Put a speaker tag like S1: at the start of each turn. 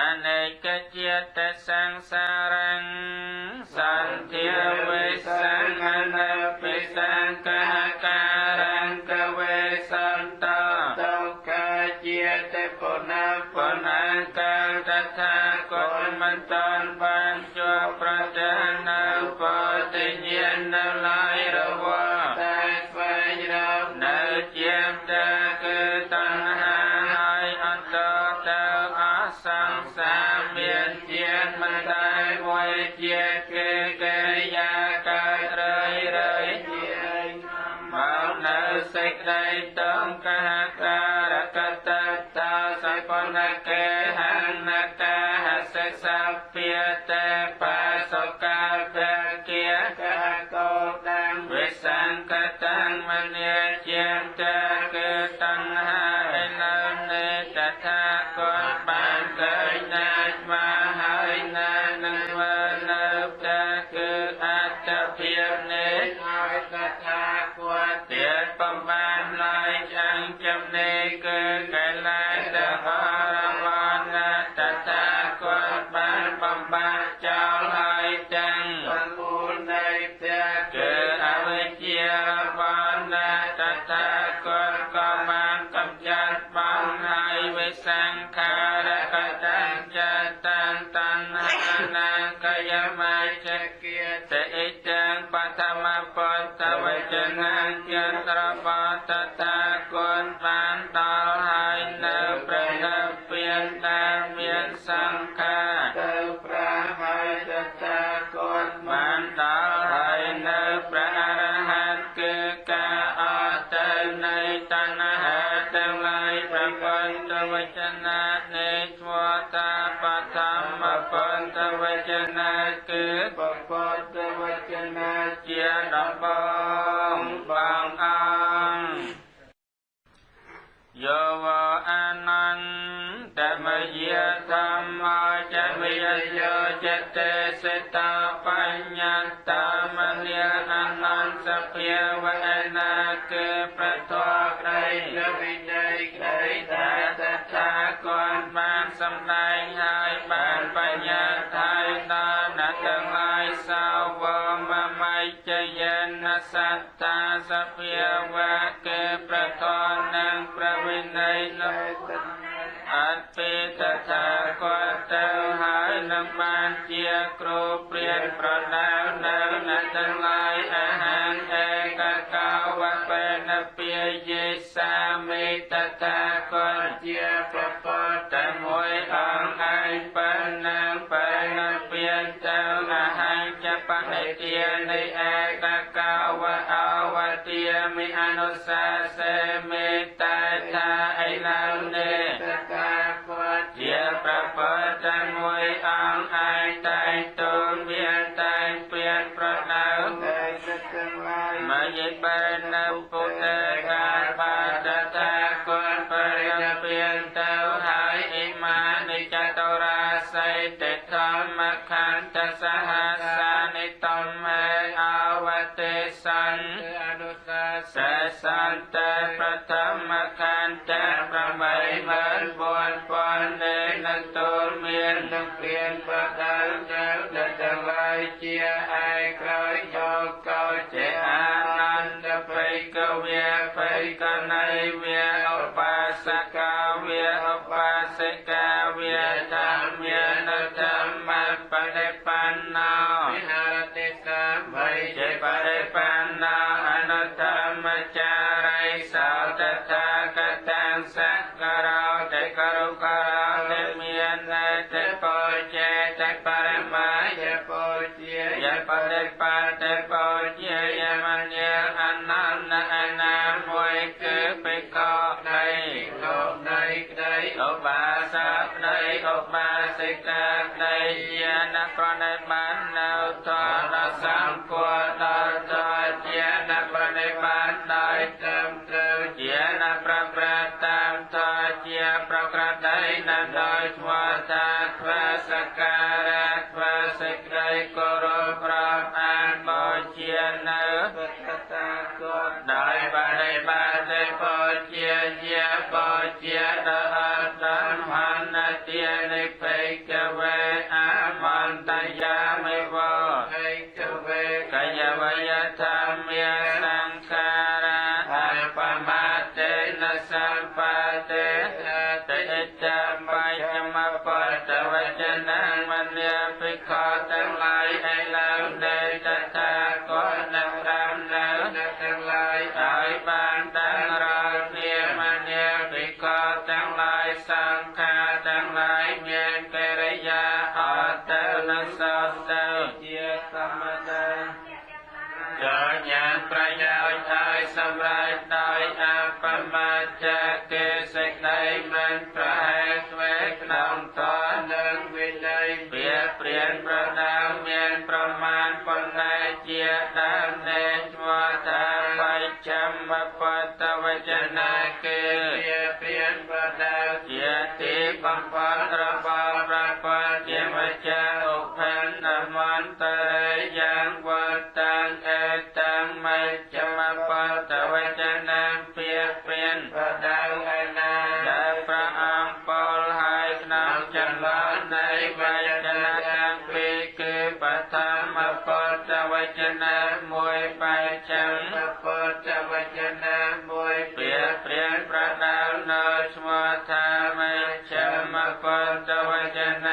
S1: អនេកជាតិសង្សារੰសន្ធាវេសង្អនពិសង្កការੰកវេសន្ត
S2: តោកាជាតិពុន
S1: ពុនកាលតថាគតមិនតាន់បានជួបប្រទះនៅបតិញ្ញាណនៅឡើយរវល់
S2: តែស្វែងរក
S1: នៅជាតាគឺតណ្ហាហើយអន្តទៅអសង្សារមានជាតិមិនតែមួយជាតិគឺកិរិយាកើតរឿយរឿយមកនៅសេចក្តីតង្កការកតតាសពនកេហនកាហសិសព្យតេបាសកាពគា
S2: កកោដាំ
S1: វិសង្កតាំងមនាជាតេគឺតណ្ហាឥឡូវនេះតថាគតបានឃើញណាច់មកហើយណានឹងធ្វើនៅផ្ទះគឺអត្តភាពនេះ
S2: ហើយតថាគត
S1: ទៀតបំបានឡើយឆ្អឹងចំណេគឺកលែតហរវណតថាគតបានបំបាក់ចោលហើយទាំង
S2: មូលនៃផ្ទះ
S1: គឺអវិជ្ជារបស់ណាតថាគតក៏បានកំចាត់បងហើយវិសង្ខារកតញ្ចតាំតណ្ហានាកយមច្ច
S2: គា
S1: តេអិទាំងបឋមពតវចនចន្ទ្របតថាគតបានដល់ហើយនៅព្រះនិព្វានដែលមានសង្ខារ
S2: ទៅព្រះហើយតថាគត
S1: បានដល់ហើយនៅព្រះអរហន្តគឺការអត់ទៅនៃតណ្ហាទាំងឡាយប្រពន្ធវចនៈនៃឈ្មោះតាបឋមពន្ធវចនៈគឺ
S2: ពពតវចនៈ
S1: ជាដំបងបងអង្គយោវអនន្តមយាធម្មចមយយោចតេសិតាបញ្ញតាមនាអនន្តសភាវនាគឺប្រធរក្តី
S2: នៅវិន័យក្តី
S1: តែតថាគតបានសម្ដែងហើយបានបញ្ញត្តិហើយដល់អ្នកទាំងឡាយសោវមម័យជយនសត្តាសភាវៈគឺប្រធរនិងព្រះវិន័យនោះអត់ពីតថាគតទៅហើយនឹងបានជាគ្រូព្រានប្រដៅនៅអ្នកទាំងឡាយអហង្ឯកកោវបេនពាយេសាមិតថាគត
S2: ជាប្រពត
S1: តែមួយអង្គឯងប៉ុណ្ណឹងបេនពៀនទៅអហញ្ចបនិទានិឯកកោវអវទាមិអនុសាសេមេតថាឥឡូវនេះ
S2: តថាគត
S1: ជាប្រពតតែមួយអង្គឯងតែងទូលមានតែងពៀនប្រដៅ
S2: តែទាំងឡាយ
S1: មយិបេនពុទ្ធកាបាតថាគតបរិយពៀនទៅហើយអ៊ីមានិចតរាសីតិធម្មខន្តសហសានិតំហេអវតិសន្
S2: អនុសា
S1: សេសន្តប្រធមខន្ត84000នេះនឹងទូលមាន
S2: នឹងព្រានប្រដៅនៅអ្នកទាំងឡាយជាឯក្រោយយកកោ
S1: ជាអានន្តបិកវៈបិកណៃវៈឧបាសកាវៈឧបាសិកាវៈធម្មានធម្មបរិបណ្ណោ
S2: វិហារតិសា
S1: មីជាបរិបណ្ណោអនុធម្មចារិសោតថាគតាំសករោតិករុករោតិមានតិបោចេតិបរមា
S2: យបោជា
S1: យបរិបតិបោជាយមញ្ញាអនន្តអនាមួយគឺបិកោក្តី
S2: លោកនៃក្តី
S1: ឧបាសកក្តីឧបាសិកាក្តីជាអ្នកប្រណិប័តនៅធម៌សង្ឃដល់ធម៌ជាអ្នកប្រណិប័តដោយ
S2: ត្រឹមត្រូវ
S1: ជាអ្នកប្រព្រឹត្តតាមធម៌ជាប្រក្រតីណាស់ដោយឈ្មោះថាធ្វើសក្ការៈធ្វើសេចក្តីគោរពរាប់អានបូជានៅ
S2: តថាគត
S1: ដោយបរិបត្តិបូជាជាបូជាដល់អត្តមហនទានិ ភិក្ខវេ អមន្តយាមិវ
S2: ភិក្ខវេ
S1: កាយវយធម្មាសង្ខារា អបមាទេនសម្បទេតិចបច្ចមបតវចនមនាភិក្ខុទាំងឡាយ ឥឡូវនេះតថាគតនឹងដាំនៅ
S2: អ្នកទាំងឡាយ
S1: ហើយបានតាំងរាល់គ្នា មនាភិក្ខុទាំងឡាយ សង្ខាទាំងឡាយមានកិរិយាអត់ទៅនឹងសោតទៅ
S2: ជាធម្មតា
S1: យកញ៉ាំប្រយោជន៍ ហើយសម្រេចដោយអបមាចគេសេចក្តីមិនប្រហែលទ្វេក្នុងត
S2: និងវិន័យ
S1: វាព្រានប្រដៅមានប្រមាណប៉ុណ្ណេះ ជាដើមនៃឈ្មោះថាបច្ចមបតវចនា គឺ
S2: វាព្រានប្រដៅ
S1: ជាទីបំផុតរបស់ព្រះពុទ្ធជាម្ចាស់ ឧបនមន្តរិយ៉ាងវត្តាំង អេតាំងមជ្ឈមបតវចនា ពាក្យព្រាន
S2: ប្រដៅឯណា
S1: ដែលព្រះអង្គពោលហើយក្នុងចន្លោះនៃវចនៈទាំងពីរ គឺបឋមបតវចនៈមួយ បច្ចម
S2: បតវចនៈមួយ
S1: ពាក្យព្រានប្រដៅនៅឈ្មោះថាមជ្ឈមបតវចន